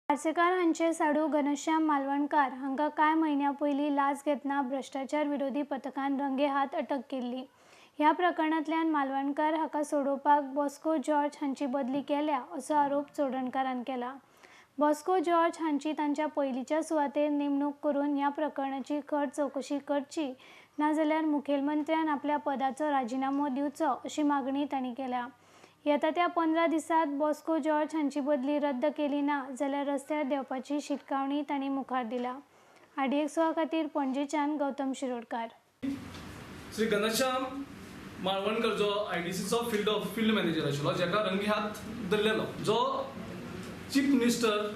पार्सेकार हांचे साडू घनश्याम मालवणकार हांकां कांय म्हयन्यां पयलीं लाच घेतना भ्रश्टाचार विरोधी पथकान रंगेहात अटक केल्ली. ह्या प्रकरणांतल्यान मालवणकार हाका सोडोवपाक बॉस्को जॉर्ज हांची बदली केल्या असो आरोप चोडणकारान केला. बॉस्को जॉर्ज हांची तांच्या पयलींच्या सुवातेर नेमणूक करून ह्या प्रकरणाची खर चवकशी करची, नाजाल्यार मुखेलमंत्र्यान आपल्या पदाचो राजिनामो दिवचो अशी मागणी तांणी केल्या. येता त्या 15 दिसांत बॉस्को जॉर्ज हांची बदली रद्द केली ना जाल्यार रस्त्यार देंवपाची शिटकावणी तांणी मुखार दिल्या. आरडीएक्स खातीर पणजेच्यान गौतम शिरोडकार. श्री घनश्याम माळवणकर जो आयडीसीचो फिल्ड मॅनेजर आशिल्लो, जेका रंगे हात धरलेलो, जो चीफ मिनिस्टर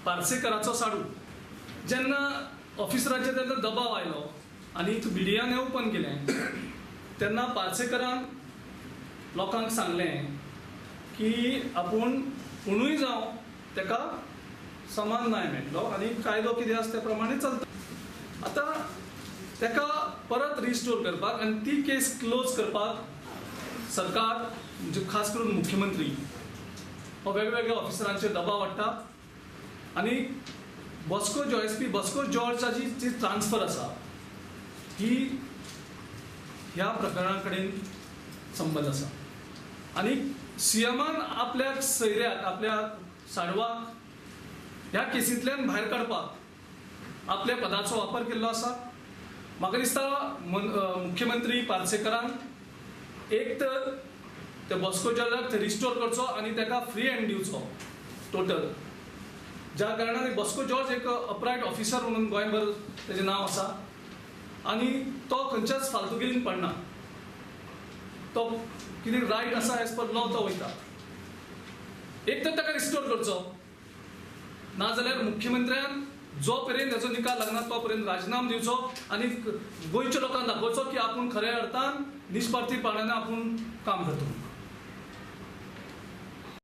पार्सेकराचो साडू, जेन्ना ऑफिसराचेर तेन्ना दबाव आयलो आनी मिडियान ओपन केलें तेन्ना पार्सेकरान लोकांक सांगलें की आपूण कोणूय जावं तेका समान न्याय मेळटलो आनी कायदो कितें आसा ते प्रमाणे चलता. आतां तेका परत रिस्टोर करपाक आनी ती केस क्लोज करपाक सरकार, म्हणजे खास करून मुख्यमंत्री हो वेगवेगळ्या ऑफिसरांचेर दबाव हाडटा आनी Bosco George, S P Bosco जॉर्जाची जी ट्रान्सफर आसा ही ह्या प्रकरणा कडेन संबंद आसा. आनी सीएमान आपल्या सैऱ्याक, आपल्या साडवाक ह्या केसींतल्यान भायर काडपाक आपल्या पदाचो वापर केल्लो आसा. म्हाका दिसता मुख्यमंत्री पार्सेकरान एक तर त्या बॉस्को जॉर्जाक रिस्टोर करचो आनी ताका फ्री हँड दिवचो टोटल, ज्या कारणान बॉस्को जॉर्ज एक अपरायट ऑफिसर म्हणून गोंयभर तेजें नांव आसा आनी तो खंयच्याच फालतुगिरीन पडना, तो कितें रायट आसा एज पर लॉ तो वयता. एक तर ताका रिस्टोर करचो, नाजाल्यार मुख्यमंत्र्यान जो पर्यंत हेचो निकाल लागना तो पर्यंत राजिनामो दिवचो आनी गोंयच्या लोकांक दाखोवचो की आपूण खऱ्या अर्थान निष्पार्थीपणान आपूण काम करता.